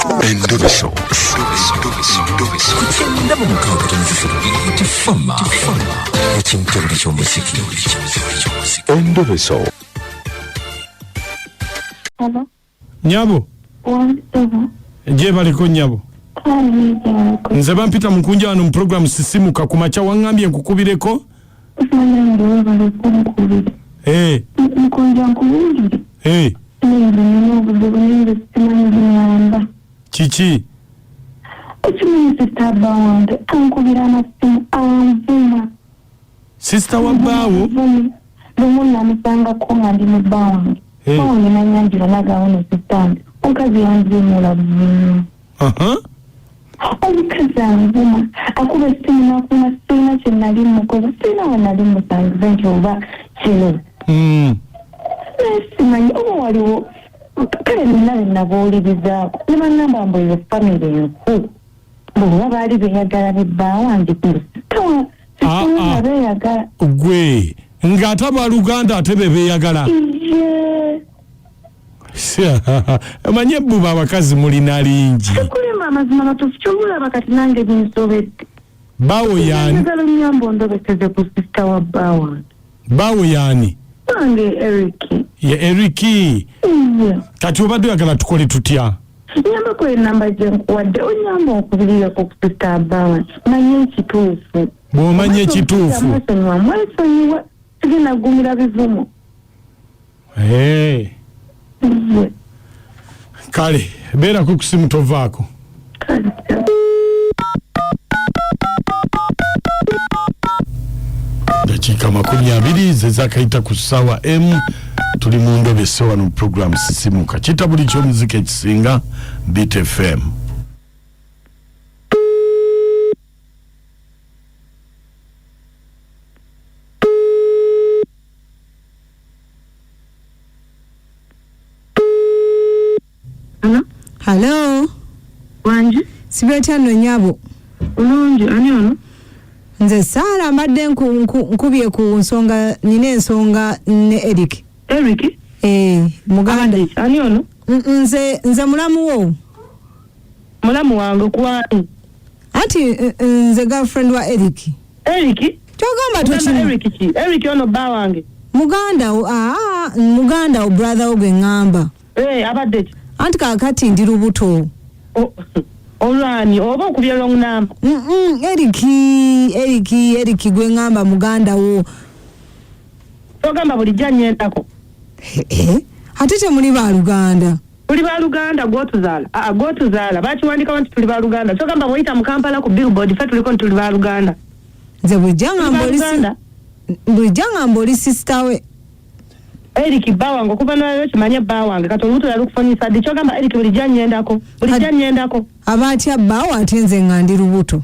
Endobeso. Ku kyenda mu mukaaga tono ssatu Tifama ekintabuli ky'omuziki. Endobeso. Hello. Nyabo. Wansoba. Gyebaleko nyabo. Kale gyebaleko. Nze bampita mukunja wano mu program Sisimuka ku makya, waŋŋambye nkukubireko. Munange webale kunkubira. Eh, Nkunja nkubuulire. eh, Nze nina obuzibu naye nze simanyi bunyamba. Kiki? Okimanyi sisita bba wange ankubira amasimu, anvuma. Sisita wa bbaawo? Anvuma. Lumu namusangako nga ndi mu bba wange. Eh. Bba wange nanyanjula nagamba no sisita wange. Omukazi yanziimuula buzibu. Aha. Omukazi anvuma, akuba essimu n'akuma, sirina kye nali mukoze, sirina we nali musangize nti oba kino. Naye simanyi oba waliwo, kale nina be nabuulirizaako ne bangamba mbu eyo famire enfu, bw'oba baali beeyagala ne bba wange Ah, ah. nga beeyagala. Gwe ng'ate abaluganda ate be beeyagala. Ye. Omanyi ebbuba abakazi mulina lingi. Sikulimba, amazima matuufu, kyobulaba kati nange binsobedde. Bbaawo yaani? Njagala onnyambe ondobeseze ku sisita wa bba wange. Bbaawo yaani? Wange Eric. Ye Eriki. Ye. Kati obadde oyagala tukole tutya? Nyambako enamba gye nkuwadde, onyamba onkubirireko ku sisita wa bba wange manye ekituufu. Bw'omanya ekituufu. Mwesonyiwa, mwesonyiwa, sigenda kugumira bivumo. Eh, Ye. Kale beerako ku simu, tovaako. Kale. Dakiika 20 ze zakayita ku ssaawa m, tuli mu ndobese wano mu program Sisimuka, kitabuli ky'omuziki ekisinga, Beat FM. Hello? Halo, Wangi? Sibetya nno nyabo. Bulungi, ani ono? Nze Saara, mbadde nkubye ku nsonga, nina ensonga ne Eric. Eric? Eh, muganda. Ani ono? Nze mulamu wo. Mulamu wange kwani? Anti nze girlfriend wa Eric. Eric? Kyogamba Muganda tokima. Eric ki? Eric ono bba wange. Muganda wo, aa, muganda wo, brother wo gwe ŋŋamba. Eh, abadde ki? Anti kaakati ndi lubuto. Olwani oba okubye wrong number? Eric, Eric, Eric gwe ŋŋamba muganda wo. Togamba bulijjo annyendako. Eh, ate temuli baluganda. Tuli baluganda gwotuzaala. Aa, gwotuzaala. Bakiwandikawo nti tuli baluganda. Kyogamba bw'oyita mu Kampala ku billboard ffe tuliko nti tuli baluganda. Nze bulijjo Tuli ŋŋamba oli baluganda. Bulijjo ŋŋamba oli sister we. Eric bba wange okuva nalero kimanye bba wange, kati olubuto yalukufunyisa ddi? Kyogamba Eric bulijjo annyendako. Bulijjo annyendako. Aba atya bbaawo ate nze nga ndi lubuto?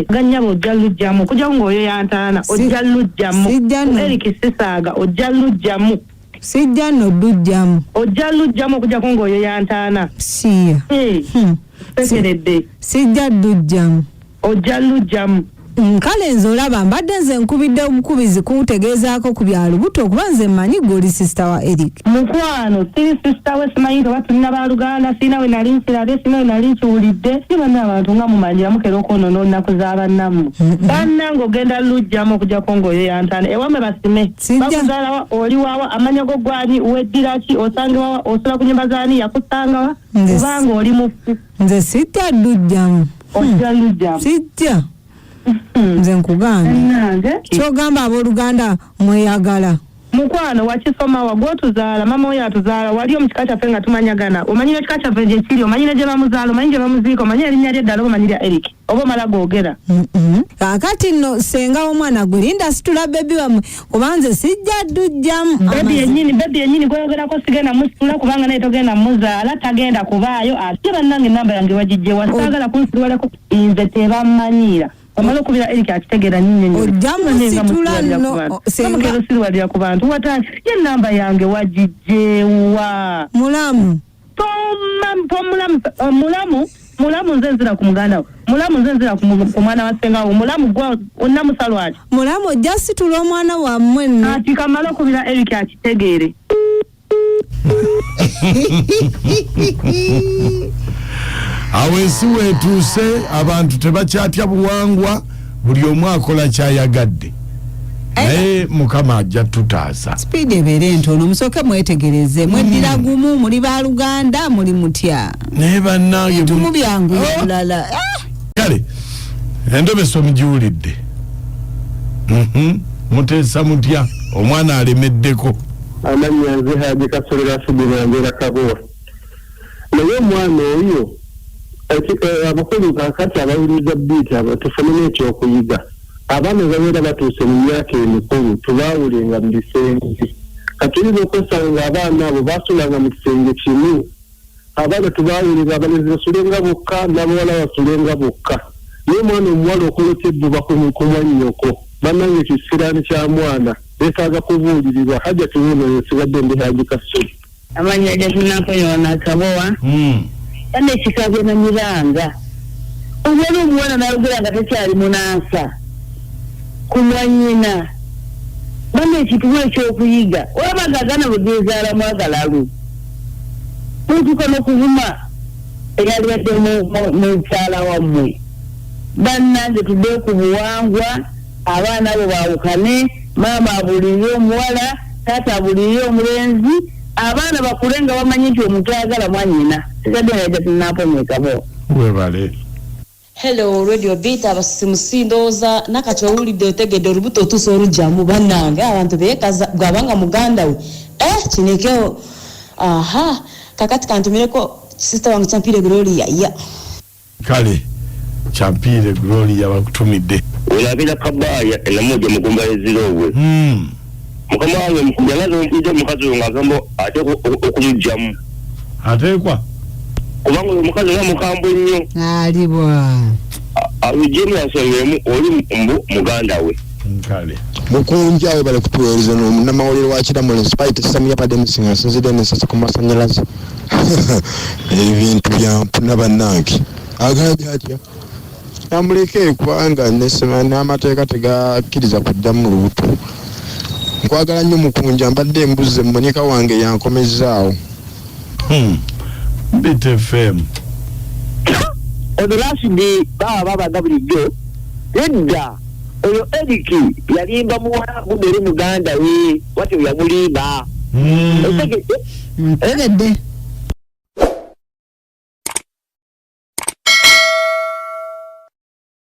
Ganyabo ojja lujjamu okujjaku ng'oyo yantaana, ojja lujjamu. Sijja nno. Eric sisaaga, ojja lujjamu. Sijja nno ddujjamu. Ojja lujjamu okujjako ng'oyo yantaana. Siya. Eh, sekeredde. Sijja ddujjamu. Ojja lujjamu. Kale nze olaba mbadde nze nkubidde obukubizi kutegeezaako ku bya lubuto, kuba nze mmanyi gwe oli sisita wa Eric. Mukwano, siri sisita we, simanyi nti oba tulina baluganda, sirina we nali nkirabye, sirina we nali nkiwulidde. Si banna abantu nga mumanyira mukera okwonoona olunaku z'abannammwe. Bannange ogenda lujjamu okujjako ng'oyo yantaana. Ewammwe basime. Sijja. Bakuzaalawa, oli wawa, amanya go gwani, weddira ki, osangewawa, osula ku nyumba zaani, yakusangawa, kubanga oli mufu. Nze sijja ddujjamu. Ojja lujjamu. Sijja. Nze nkugambye. Bannange. Kyogamba abooluganda mweyagala. Mukwano, wakisoma wa? Gwotuzaala, mama oyo atuzaala, wali omu kika kyaffe nga tumanyagana, omanyi n'ekika kyaffe gye kiri, omanyi ne gye bamuzaala, omanyi gye bamuziika, omanyi erinnya lye eddala oba omanyi lya Eric oba omala googera? Kaakati nno senga w'omwana gwe linda situla bebi wammwe, kuba nze sijja ddujjamu. Bebi yennyini, bebi yennyini gwoyogerako sigenda musitula, kubanga naye togenda muzaala, tagenda kubaayo. Ate bannange enamba yange wagijjewa? Saagala kunsiruwalako, nze tebammanyiira. Omala okubira Eric akitegeera nnyo nnyo. Ojja musitula nno, Senga osiruwalira ku bantu wata ye enamba yange wagijjewa? Mulamu. Toma mulamu, mulamu, mulamu, nze nzira ku muganda wo. Mulamu, nze nzira ku mwana wa ssenga wo. Mulamu gwa onnamusalwa ki? Mulamu, ojja situla omwana wammwe nno. Ati kamala okubira Eric akitegeere. Awo ensi weetuuse, abantu tebakyatya buwangwa, buli omu akola kyayagadde, naye Mukama ajja tutaasa. Sipiidi ebeere entono, musooke mwetegereze, mweddira gumu, muli baluganda, muli mutya? Naye bannange, Tumubyanguya bulala. Kale endobeso mugiwulidde. Muteesa mutya? Omwana alemeddeko. Amannya nze Haji Kasolera Sudibangera Kabowa. Naye omwana oyo, abakulu kakati abawuliriza biiti abo, tufune n'ekyokuyiga. Abaana babeera batuuse mu myaka emikulu, tubaawulenga mu bisenge. Kati oyinza okwesanga abaana abo basulanga mu kisenge kimu. Abaana tubaawulenga, abalenzi basulenga bokka n'abawala basulenga bokka. Naye omwana omuwala okola otya ebbuba ku mwannyoko? Bannange, ekisiraani kya mwana, beetaaga kubuulirirwa. Hajja tuwuno, nsigadde ndi Haji Kasuli. Amannya gatunankonyoona Kabowa. Ane ekikabya na miranga, omwana omuwala nayogera nga takyali munansa ku mwanyina. Bana, ekituwa ekyokuyiga, olaba nga agaana bwegezaalamu agalalu, mutuuka n'okuvuma eyalibadde mukyala wammwe. Bannange, tudde ku buwangwa, abaana abo baawukane, maama abuulirire omuwala, taata abuulirire omulenzi, abaana bakule nga bamanyi nti omuntu ayagala mwanyina. Sigadde nga tunamponyekabo. Webale. Hello, Radio Beat, abasisimusi, ndowooza nakati owulidde, otegedde olubuto otuusa olugyamu. Bannange, abantu beekaza bw'abanga muganda we, kinekewo. Aha, kakati kantumireko sister wange Kyampiire Gloria ya. Kale Kyampiire Gloria, bakutumidde. Olabira Kabaaya enamoja mugumba ezirowe. Mukama wange yalaze ompulidde omukazi oyo ng'agamba ateekwa okumugyamu. Ateekwa. Kubanga oyo omukazi nga mukambwe nnyo. Alibwa. Aluggyemu ensonga emu, oli mbu muganda we. Kale. Mukunja, we bali kutuweereza n'omunnamawulire wa Kiramulo Spite Samuya Pademusi, nga nsinzidde n'ensasi ku masanyalaze. Ebintu byampuna bannange. Agambye atya? Amuleke, kubanga nesema n'amateeka tegakkiriza kuddamu lubuto. Nkwagala nnyo Mukunja, mbadde mbuze munika wange yankomezaawo. Beat FM. Ono Rasidi baba babaga bulijjo nedda. Oyo Eriki yalimba muwala guno eri muganda we, watyo yamulimba. Otegedde? Ntegedde.